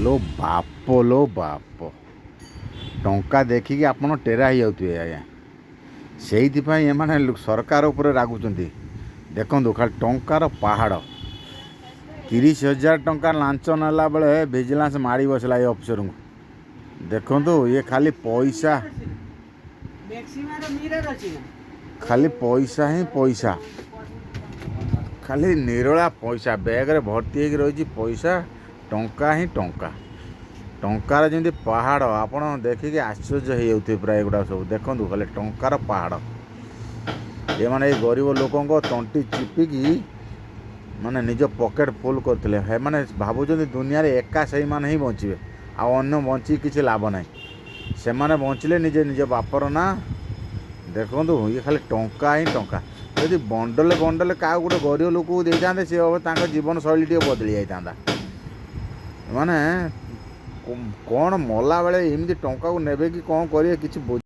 ଲୋ ବାପ, ଲୋ ବାପ, ଟଙ୍କା ଦେଖିକି ଆପଣ ଟେରା ହେଇଯାଉଥିବେ ଆଜ୍ଞା। ସେଇଥିପାଇଁ ଏମାନେ ସରକାର ଉପରେ ରାଗୁଛନ୍ତି। ଦେଖନ୍ତୁ, ଖାଲି ଟଙ୍କାର ପାହାଡ଼। 30,000 ଟଙ୍କା ଲାଞ୍ଚ ନେଲା ବେଳେ ଭିଜିଲାନ୍ସ ମାଡ଼ି ବସିଲା ଏ ଅଫିସରଙ୍କୁ। ଦେଖନ୍ତୁ, ଇଏ ଖାଲି ପଇସା। ମ୍ୟାକ୍ସିମାର ମିରର ଅଛି ନା? ଖାଲି ପଇସା ହିଁ ପଇସା, ଖାଲି ନିରୋଳା ପଇସା। ବ୍ୟାଗରେ ଭର୍ତ୍ତି ହେଇକି ରହିଛି ପଇସା, ଟଙ୍କା ହିଁ ଟଙ୍କା। ଟଙ୍କାର ଯେମିତି ପାହାଡ଼, ଆପଣ ଦେଖିକି ଆଶ୍ଚର୍ଯ୍ୟ ହେଇଯାଉଥିବେ ପ୍ରାୟ। ଏଗୁଡ଼ା ସବୁ ଦେଖନ୍ତୁ, ଖାଲି ଟଙ୍କାର ପାହାଡ଼। ଏମାନେ ଏଇ ଗରିବ ଲୋକଙ୍କ ତଣ୍ଟି ଚିପିକି ମାନେ ନିଜ ପକେଟ୍ ଫୁଲ୍ କରିଥିଲେ। ସେମାନେ ଭାବୁଛନ୍ତି ଦୁନିଆରେ ଏକା ସେଇମାନେ ହିଁ ବଞ୍ଚିବେ, ଆଉ ଅନ୍ୟ ବଞ୍ଚିକି କିଛି ଲାଭ ନାହିଁ। ସେମାନେ ବଞ୍ଚିଲେ ନିଜେ ନିଜ ବାପର ନାଁ। ଦେଖନ୍ତୁ, ଇଏ ଖାଲି ଟଙ୍କା ହିଁ ଟଙ୍କା। ଯଦି ବଣ୍ଡଲେ ବଣ୍ଡଲେ କାହାକୁ ଗୋଟେ ଗରିବ ଲୋକକୁ ଦେଇଥାନ୍ତେ, ସେ ତାଙ୍କ ଜୀବନଶୈଳୀ ଟିକେ ବଦଳି ଯାଇଥାନ୍ତା। ମାନେ କ'ଣ ମଲା ବେଳେ ଏମିତି ଟଙ୍କାକୁ ନେବେ କି କ'ଣ କରିବେ, କିଛି